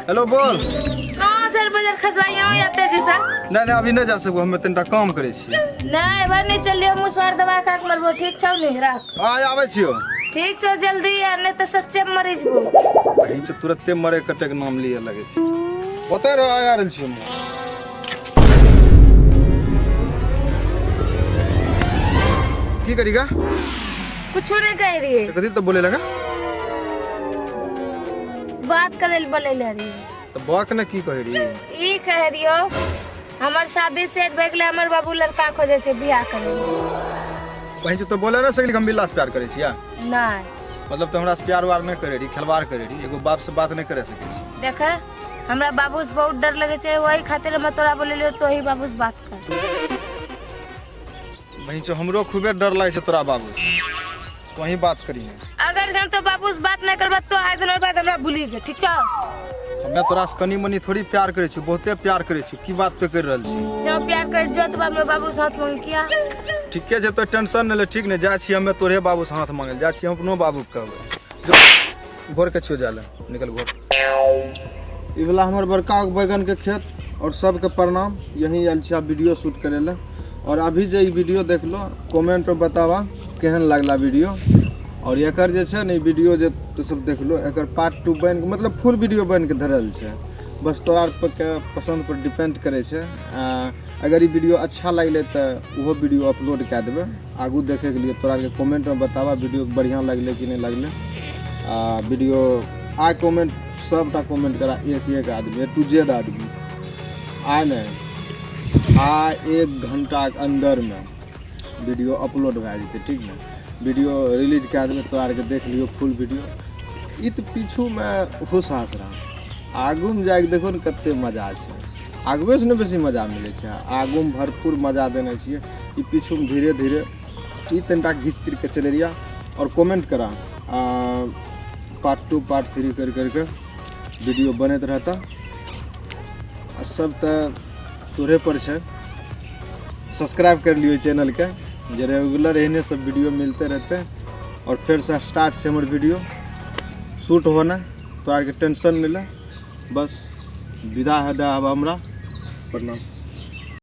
Hello बोल। कहाँ चल बजर खसवाइयो या तेजी से? नहीं नहीं, अभी नहीं जा सकू, हम तनिटा काम करे छी। नहीं एबर नहीं चलियो, हम मुसवार दवा खा के मरबो। ठीक छौ नी? राख। आ आबै छियो। ठीक छौ, जल्दी आ, नहीं तो सच्चे मरी जबो। कहीं से तुरंते मरे कटे के नाम लिए लगे छी। ओतै रह, आ रहल छी हम। की करीगा? कुछ नहीं कह रही है। कथी तो बोले लगा? बात करे ले बोले ले रही। तो बक ने की कह रही? ई कह रही हो, हमर शादी सेट भए गेलै, हमर बाबू लड़का खोजे छै बियाह करे। कहीं तो बोले ना सकली हम बिल्ला से प्यार करे छिया? नहीं। मतलब तो हमरा से प्यार वार नहीं करे रही, खिलवाड़ करे रही, एगो बाप से बात नहीं करे सके छी। देख, हमरा बाबू से बहुत डर लगे छै, वही खातिर हम तोरा बोललियो तो ही बाबू से बात कर। वहीं से हमरो खूबे डर लगे छै तोरा बाबू से, वही बात करी। अगर हम तो बाबू से बात नहीं करबा तो आइ दिन बाद हमरा भूली जो, ठीक छौ? हमे तोरा से कनी मनी थोड़ी प्यार करे छी, बहुते प्यार करे छी। की बात तो कर रहल छी? जब प्यार करे जो तो हमरा बाबू से हाथ मांगे किया? ठीके छै, तो टेंशन नहीं ले, ठीक ने? जा छी हमे तोरे बाबू से हाथ मांगे जा छी, हम अपनो बाबू के कहबै। जो घर के छियो, जा ले निकल घर। ई वाला हमर बड़का बैगन के खेत और सबके प्रणाम। यहीं आयल छी वीडियो शूट करे ले। और अभी जे ई वीडियो देख लो, कमेंट में बतावा केहन लागला वीडियो। और एकर जे छै ने वीडियो जे तो सब देख लो, एकर पार्ट 2 बन के, मतलब फुल वीडियो बन के धरल छै। बस तोरा पर के पसंद पर डिपेंड करे छै। अगर ई वीडियो अच्छा लगले तो ओहो वीडियो अपलोड कए देबै आगू देखे के लिए। तोरा के कमेंट में बतावा वीडियो बढ़िया लगले कि नहीं लगले। आ वीडियो आ कमेंट सबटा कमेंट करा, एक एक आदमी, ए टू जेड आदमी। आ नहीं आ 1 घंटा के अंदर में वीडियो अपलोड भए जेतै, ठीक ने? वीडियो रिलीज कए देबै, तोरा आरके देख लियो फुल वीडियो। ई तऽ पीछूमे होश हाश रहा, आगूमे जाके देखो ने कते मजा छै। आगुएसँ ने बेसी मजा मिलै छै, आगूमे भरपूर मजा देने छियै। ई पीछूमे धीरे धीरे ई तनिटा घीच तिर के चले रहिया। और कमेंट करा, आ पार्ट 2 पार्ट 3 कर करके वीडियो बनैत रहता। आ सब तऽ तोरे पर छै, सब्सक्राइब कर लियो चैनल के, जे रेगुलर एहने सब वीडियो मिलते रहते। और फिर से स्टार्ट से हमर वीडियो शूट होना, तो आर के टेंशन नहीं ले। बस विदा है दा अब हमरा, प्रणाम।